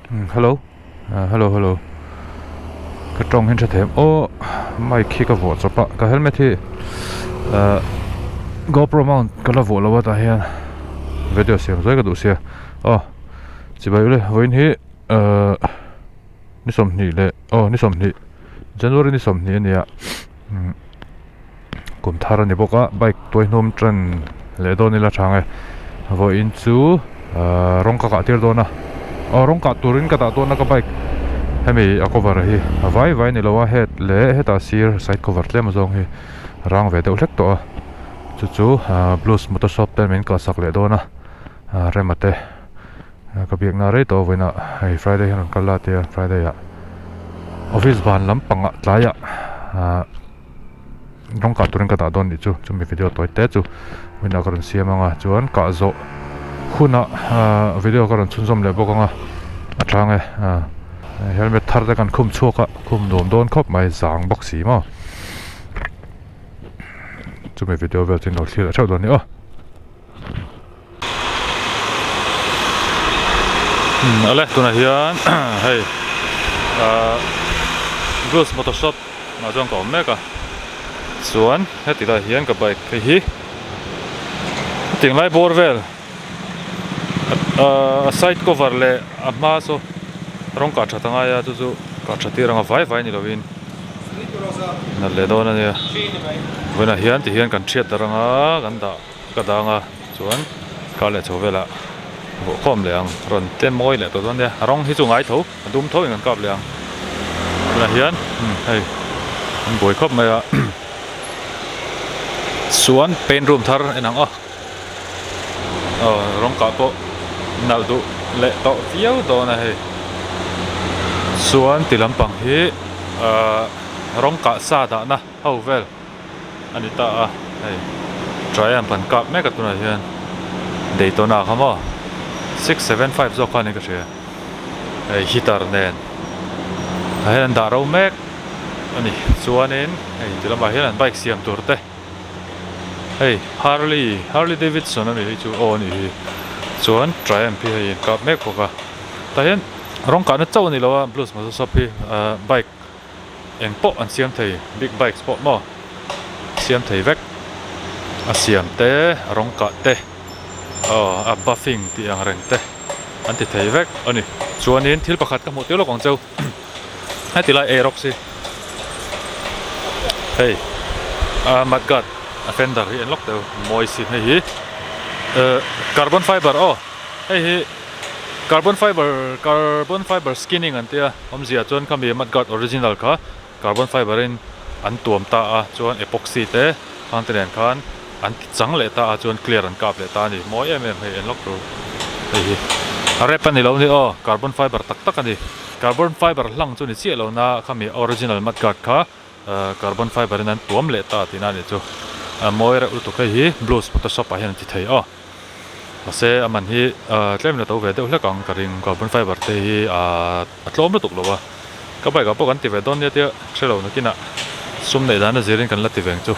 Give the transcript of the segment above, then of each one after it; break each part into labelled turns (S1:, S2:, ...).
S1: Hello hello hello ka tawng hian tha thei em aw mic hi ka vuah chawp a ka helmet hi ahh gopro mount ka la vuah lo a tah hian video siam zai ka duh sia aw chibai ule vawiin hi ahh ni sawmhnih leh aw ni sawmhnih January ni sawmhnih a ni a umm kum thar a ni bawk a bike tuai hnum tan leh dawn ila tha ang e vawiin chu ahh rawng ka kah tir dawn a aw rawng kah turin ka dah dawn a ka bike hemi a cover hi a vai vai a ni lo a het leh hetah sir side cover tlem azawng hi a rang ve deuh hlek tawh a chu chu ahh blues motor shop te min kalhsak leh dawn a ah rema te ka biakna rei tawh vawiinah hei friday hian rawn kal la tia friday ah office van lampangah tlaiah ahh rawng kah turin ka dah dawn nih chu chumi video tawi te chu vawiinah ka rawn siam ang a chuan kah zawh hunah ahh video ka rawn chhunzawm leh bawk ang a a chang e ah helmet thar te kan khum chhuak a khum nuam dawn khawp mai zang bawk si maw chumi video vel chu in lo thlir leh theuh dawn a ni aw. Awle tunah hian hei ahh Bruce motor shop ah chuan ka awm mek a chuan heti lai hian ka bike hei hi hetiang lai bawr vel ahh a side cover leh a hma saw rawng kah that angai a chu chu kah that tir anga vai vai ni lovin nalh leh dawn ania vawiinah hian ti hian kan thiat darh anga kan dah. Ka dang a chuan kar leh chho velah vawh khawm leh ang rawn te mawi leh tawh dawn nia rawng hi chu ngai tho a dum tho in kan kap leh ang tunah hian hei an buai khawp mai a chuan paint room thar en ang aw aw rawng kah pawh nalh duh leh tawh viau dawn a hei chuan ti lampang hi ahh rawng kah sa dahna ho vel. a ni ta a hei Triumph an kap mek a tunah hian Daytona kha maw 675 zawk kha a ni ka hria hei heater nen tah hian an dah ro mek a ni chuanin hei ti lamah hian an bike siam tur te hei Harley Harley Davidson a ni hi chu aw a nih hi chuan Triumph hi hei an kap mek bawk a tah hian rawng kahna chauh a ni lo a Blues Motor Shop hi ahh bike. Eng pawh an siam thei big bikes pawh maw siam thei vek a siam te a rawng kah te aw a buffing tih ang reng te an ti thei vek a ni chuanin thil pakhat ka hmuh tir lawk ang cheu heti lai aerox hi hei a mudguard a fender hi en lawk teu mawi si hei hi ehh carbon fiber aw hei hi carbon fiber carbon fiber skinning an tia. Awmzia chuan khami mudguard original kha carbon fiber in an tuam ta a chuan epoxy te khang te nen khan an ti chang leh ta a chuan clear an kap leh ta a ni mawi em em hei en lawk tur hei hi a rep a ni lo ni aw carbon fiber tak tak a ni carbon fiber hlang chu ni chiah lo na khami original mudguard kha carbon fiber in an tuam leh ta tihna a ni chu a mawi reuh lutuk hei hi blues photoshop ah hian an ti thei aw. Mahse a man hi tlem la to ve deuh hlek ang ka ring carbon fiber te hi a tlawm lutuk lo a ka bike ah pawh kan ti ve dawn nia tia hre lo nakinah sum neih dan a zirin kan la ti ve ang chu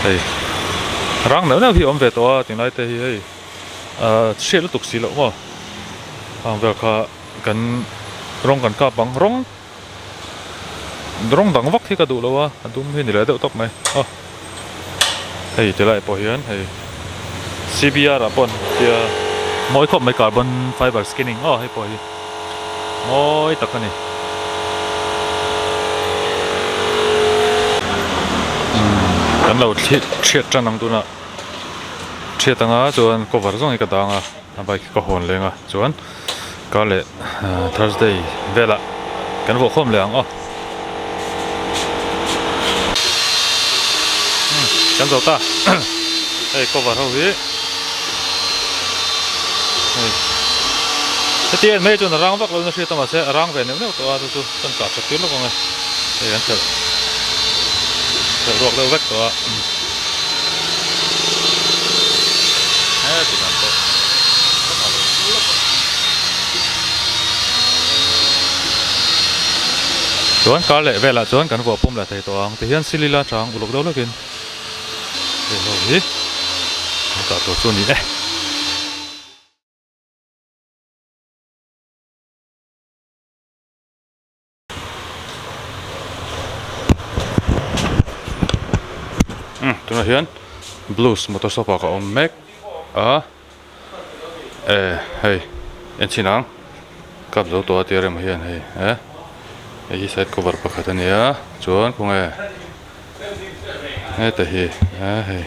S1: hei rang neuh neuh hi a awm ve tawh a tinglai te hi hei hriat lutuk si loh maw ang vel kha kan rawng kan kap ang rawng. Rawng dang vak hi ka duh lo a a dum hi ni leh deuh tawp mai aw hei ti lai pawh hian hei C B R ah pawh an tia mawi khawp mai carbon fiber skinning aw hei pawh hi mawi tak a ni kan lo thiat tan ang tunah thiat anga chuan cover zawng hi ka dang a. A bike hi ka hawn leng a chuan kar leh Thursday velah kan vuah khawm leh ang aw. Kan zo ta hei cover ho hi hei heti en mai chuan a rang vak lo in a hriat a mahse a rang ve neuh neuh tawh a chu chu kan kah that tir lawk ang e hei kan thelh thelh ruak deuh vek tawh a. Chuan kar leh velah chuan kan vuah pum leh thei tawh ang tihian silila chang uluk deuh lawkin hei ho hi kan kah tur chu a ni e. Tunah hian Blues motor shop ah ka awm mek a e hei en chhin ang kap zo tawh a tia rem hian hei e hei hi side cover pakhat a nia chuan khawnge heta hi e hei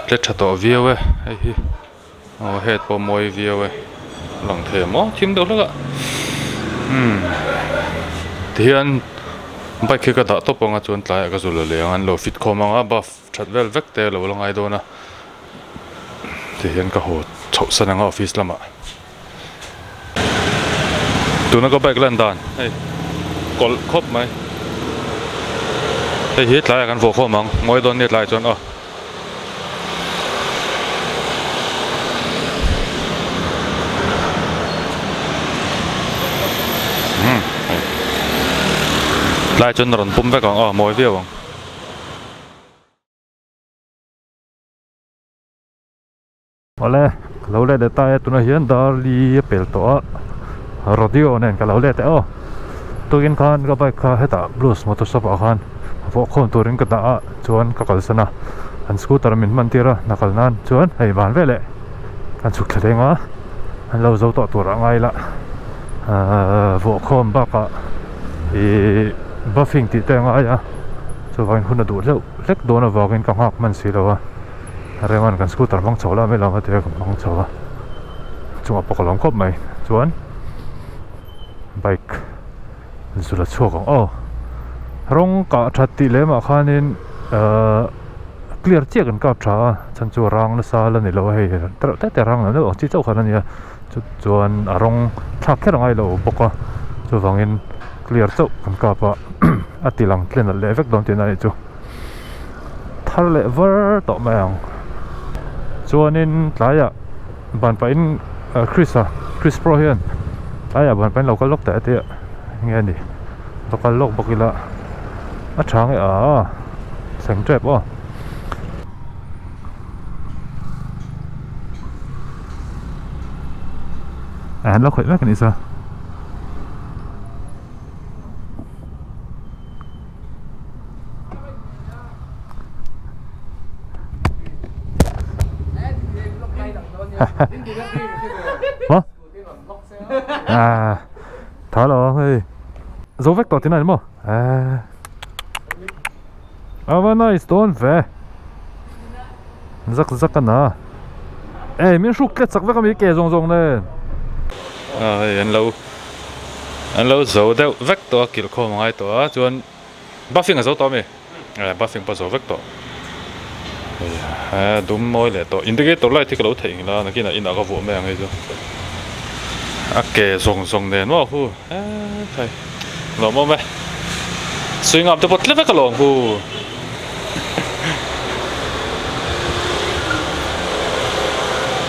S1: tle tha tawh viau e hei hi. Aw het pawh mawi viau e lang thei ang maw thim deuh hlek a umm tihian bike hi ka dah tawp ang a chuan tlaiah ka zul leh ang an lo fit khawm ang a buff that vel vek te a lo la ngai dawn a tihian ka haw chhoh san ang a office lamah tuna ka bike lan dan hei kawlh khawp mai hei hi tlaiah kan vuah khawm ang mawi dawn nia tlaiah chuan aw. Tlai chuan a rawn pum vek ang aw mawi viau ang. Awle ka lo let leh ta e tunah hian darli a pel tawh a rodeo nen ka lo let leh aw tukin khan ka bike kha hetah blues motor shop ah khan vawh khawm turin ka dah a chuan ka kalsan a an scooter min hman tir a hna kal nan chuan hei van veleh kan chhuk thla leng a an lo zo tawh tur ah ngai la ahh vawh khawm bakah ihh buffing tih te a ngai a chuvangin hun a duh hleuh hlek dawn avangin ka nghak hman si lo a. Reman kan scooter hmang chho la mai lo a tia kan hmang chho a chungah pawh ka lawm khawp mai chuan bike zu la chhuak ang aw rawng kah that tih lemah khanin ahh clear chiah kan kap tha a chhan chu a rang nasa la ni lo a hei tereuh te te rang lo deuh ang chi chauh khan a nia chu chuan a rawng thlak kher a ngai lo bawk a chuvangin clear chauh kan kap a a ti lang tlen nalh leh vek dawn tihna a nih chu. Thar leh var tawh mai ang chuanin tlaiah ban pahin Chris a Chris pawh hian tlaiah ban pahin lo kal lawk teh a tia enge a ni va kal lawk bawk ila a tha nge aa thleng tep aw. An lo khawih mek a nih chuan. À thở lo hei zo vek tawh tihna ni maw à ava nice dawn ve zak zak a na e min hruk tlet chak vek ami ke zawng zawng nen a hei an lo an lo zo deuh vek tawh a kilh khawm a ngai tawh a chuan buffing a zo tawh ami eh buffing pawh a zo vek tawh eh dum mawi leh tawh indicator light hi ka lo theih ngil a nakinah inah ka vuah mai ang hei chu a ke zawng zawng nen maw hu eh khai. Lawm awm e. Suingam te pawh tle vek alawm hu.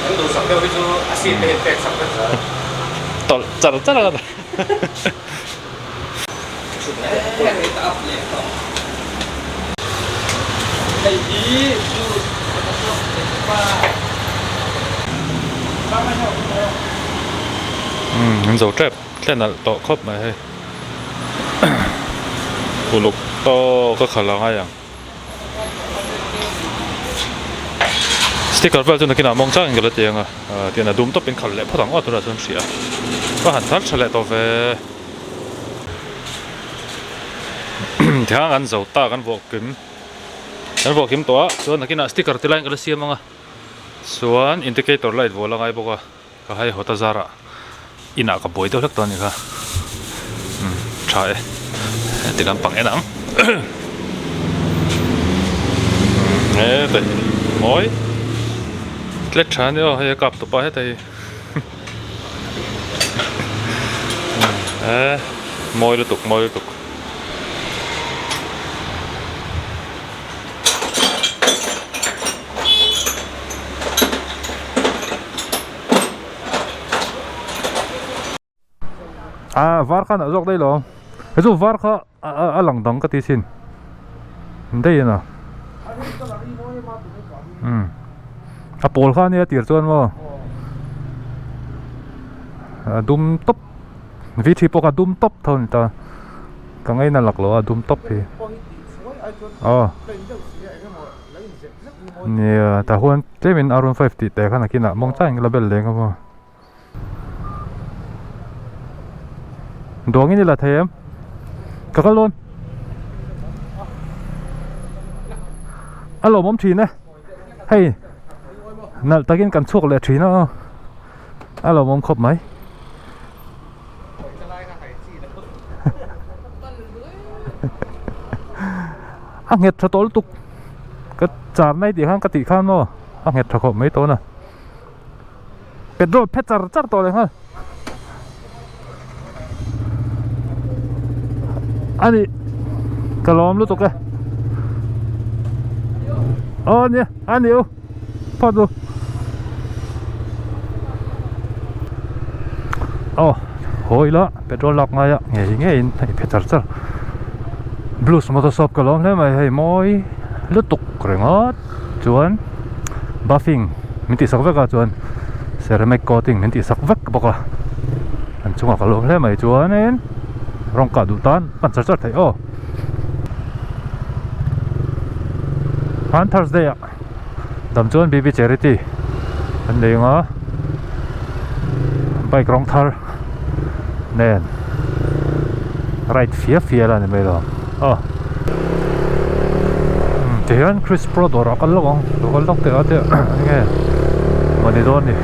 S2: Kan duhsak deuh hi chu a seat te hi pek sak vek zel.
S1: Tawlh char char a.
S2: Hei hi chu
S1: Umm an zo tep. Thlen alh tawh khawp mai hei uluk tawk a khalh ang ang sticker vel chu nakinah mawng changin ka la ti ang a tian a dum tawpin khalh leh phawt ang aw tunah chuan hria ka han thar tha leh tawh ve tiang an zo ta kan vuah kim kan vuah kim tawh a chuan nakinah sticker ti laiin ka la siam ang a chuan indicator light vuah la ngai bawk a. Ka hai hawt a zarah inah ka buai deuh hlek tawh a ni kha umm tha e heti lampang en ang umm heta hi mawi tlet tha a ni aw hei a kap tawp a heta hi e mawi lutuk mawi lutuk. Ah var khan ah zawk daih lo he chu var kha a lang dang ka ti thin daih a na umm a pawl kha ania tir chuan maw a dum tawp v three pawh kha a dum tawp tho a ni ta ka ngaina lak lo a dum tawp hi. Aw. Nia tah huan tlemin R 15 tih teh khan a kinah mawng changin ka la bel leng a maw. Duangin i la thei em? Ka kal dawn. A lawmawm thin e. Hei nalh takin kan chhuak leh thin a aw. A lawmawm khawp mai. A nghet tha tawh lutuk. Ka char mai tih khan ka tih khan maw a nghet tha khawp mai tawh na. Petrol phet char char tawh leh nghal. Ani ka lawm lutuk e. Aw nia ani u phawt u. Aw haw ila petrol lak ngaia ngei ngeiin hei phe char char. Blues motor shop ka lawm hle mai hei mawi lutuk ringawt. Chuan buffing min tih sak vek a chuan ceramic coating min tih sak vek bawk a an chungah ka lawm hle mai chuanin rawng kah duh tan pan char char theih aw han Thursday ah dam chuan B_B charity an nei ang a bike rawng thar nen ride fia fia la ni mai lo aw tihian Chris Pro dawrah kal lawk ang lo kal lawk teh a te enge mawni dawn ni.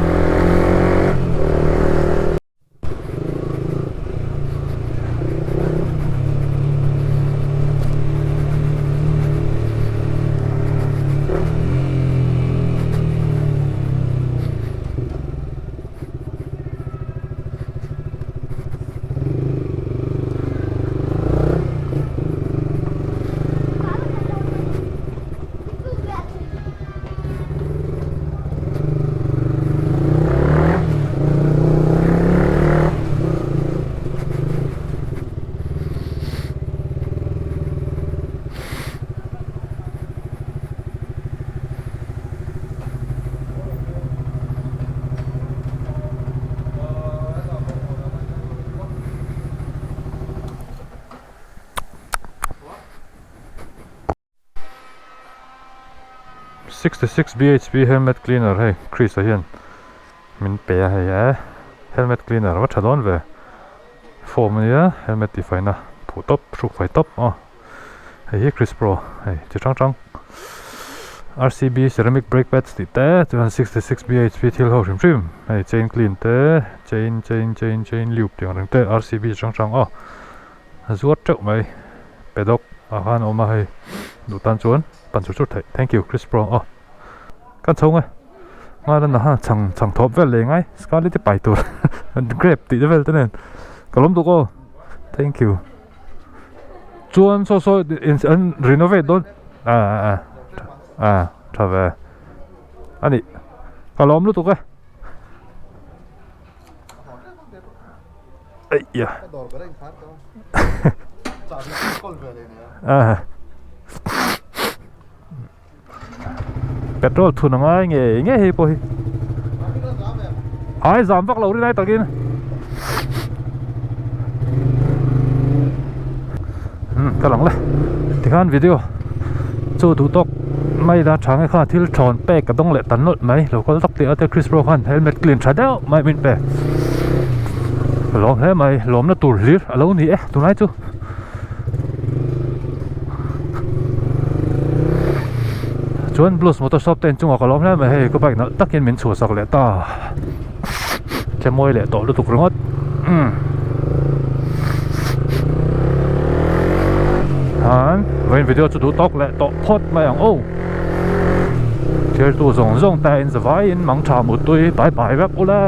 S1: 66 bhp helmet cleaner hei Chris a hian min pe a hei e helmet cleaner va tha dawn ve form ania helmet tih faina phuh tawp hruk fai tawp aw hei hi Chris pro hei chi hrang hrang rcb ceramic brake pads tih te chuan 66 bhp thil ho hrim hrim hei chain clean te chain chain chain chain lube tih ang reng te rcb chi hrang hrang aw. A zuar teuh mai paddock ah khan a awm a hei duh tan chuan pan chur chur theih thank you Chris Pro aw kan chho nge ngai lan aha chhang chhang thawp vel leh ngai scarlet te pai tur grape tih te vel te nen ka lawm tuk aw thank you chuan saw saw an renovate dawn a a a tha ve ani ka lawm lutuk e. Petrol thun a ngai ngei ngei hei pawh hi ai zam vak lo ri lai takin ka lang le tikhan video chu duh tawk mai la tha nge kha thil thawn pek ka dawng leh ta nawlh mai lo kal tak tih a te Chris Pro khan helmet clean tha deuh mai min pe lawm hle mai lawmna tur hlir a lo ni e tunlai chu chuan Blues motor shop te inchungah ka lawm hle mai hei ka bike nalh takin min chhuahsak leh ta che mawi leh tawh lutuk ringawt umm han vawiin video chu duh tawk leh tawh phawt mai ang aw thirtu zawng zawng te in zavaiin mangtha muttui bye bye vek ule.